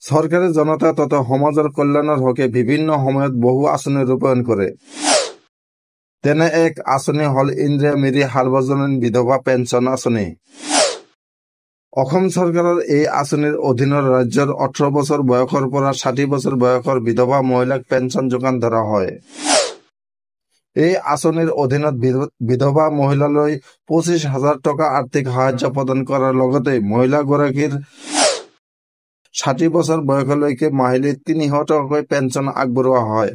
চৰকাৰে জনতা তথা সমাজৰ কল্যাণৰ হকে বিভিন্ন সময়ত বহু আঁচনি ৰূপায়ণ কৰে। তেনে এক আঁচনি হ'ল ইন্দিৰা মিৰি সাৰ্বজনীন বিধৱা পেঞ্চন আঁচনি। অসম চৰকাৰৰ এই আঁচনিৰ অধীনত ৰাজ্যৰ 18 বছৰ বয়সৰ পৰা 60 বছৰ বয়সৰ বিধৱা মহিলাক পেঞ্চন যোগান ধৰা হয়। এই আঁচনিৰ অধীনত বিধৱা মহিলালৈ 25 হাজাৰ টকা আৰ্থিক সাহায্য প্ৰদান কৰাৰ লগতে মহিলাগৰাকীৰ 60 বছৰ বয়সলৈকে মাহিলী 300 টকাকৈ পেঞ্চন আগবঢ়োৱা হয়।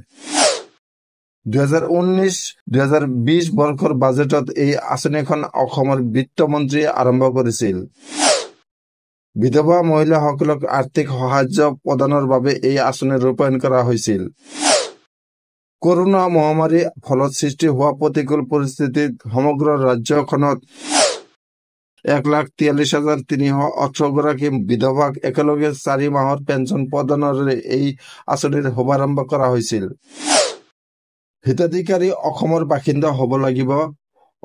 2019-2020 বৰ্ষৰ বাজেটত এই আঁচনিখন অসমৰ বিত্তমন্ত্ৰীয়ে আৰম্ভ কৰিছিল। বিধৱা মহিলাসকলক আৰ্থিক সাহায্য প্ৰদানৰ বাবে এই আঁচনি ৰূপায়ণ কৰা হৈছিল। কৰোনা মহামাৰীৰ ফলত সৃষ্টি হোৱা প্ৰতিকূল পৰিস্থিতিত সমগ্ৰ ৰাজ্যখনত 1,43,318 গৰাকী বিধৱাক একেলগে 4 মাহৰ পেঞ্চন প্ৰদানৰে এই আঁচনিৰ শুভাৰম্ভ কৰা হৈছিল। হিতাধিকাৰী অসমৰ বাসিন্দা হ'ব লাগিব,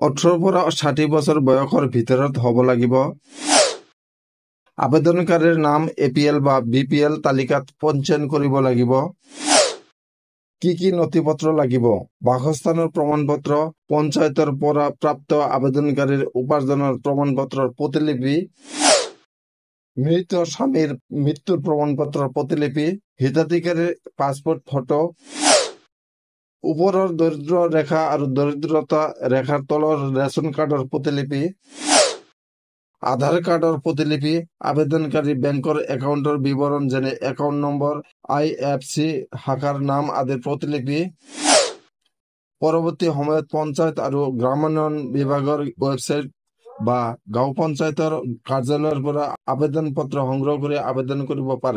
18ৰ পৰা 60 বছৰ বয়সৰ ভিতৰত হ'ব লাগিব, আবেদনকাৰীৰ নাম এপিএল বা বিপিএল তালিকাত পঞ্জীয়ন কৰিব লাগিব। কি কি নথিপত্ৰ লাগিব? বাসস্থানৰ প্ৰমাণপত্ৰ, পঞ্চায়তৰ পৰা প্ৰাপ্ত আবেদনকাৰীৰ উপাৰ্জনৰ প্ৰমাণপত্ৰৰ প্ৰতিলিপি, মৃত স্বামীৰ মৃত্যুৰ প্ৰমাণপত্ৰৰ প্ৰতিলিপি, হিতাধিকাৰীৰ পাছপোৰ্ট ফটো, ওপৰৰ দৰিদ্ৰ ৰেখা আৰু দৰিদ্ৰতা ৰেখাৰ তলৰ ৰেচন কাৰ্ডৰ প্ৰতিলিপি, আধাৰ কাৰ্ডৰ প্ৰতিলিপি, আবেদনকাৰী বেংকৰ একাউণ্টৰ বিৱৰণ যেনে একাউণ্ট নম্বৰ, আইএফচি, শাখাৰ নাম আদিৰ প্ৰতিলিপি। পৰৱৰ্তী সময়ত পঞ্চায়ত আৰু গ্ৰামোন্নয়ন বিভাগৰ ৱেবছাইট বা গাঁও পঞ্চায়তৰ কাৰ্যালয়ৰ পৰা আবেদন পত্ৰ সংগ্ৰহ কৰি আবেদন কৰিব পাৰে।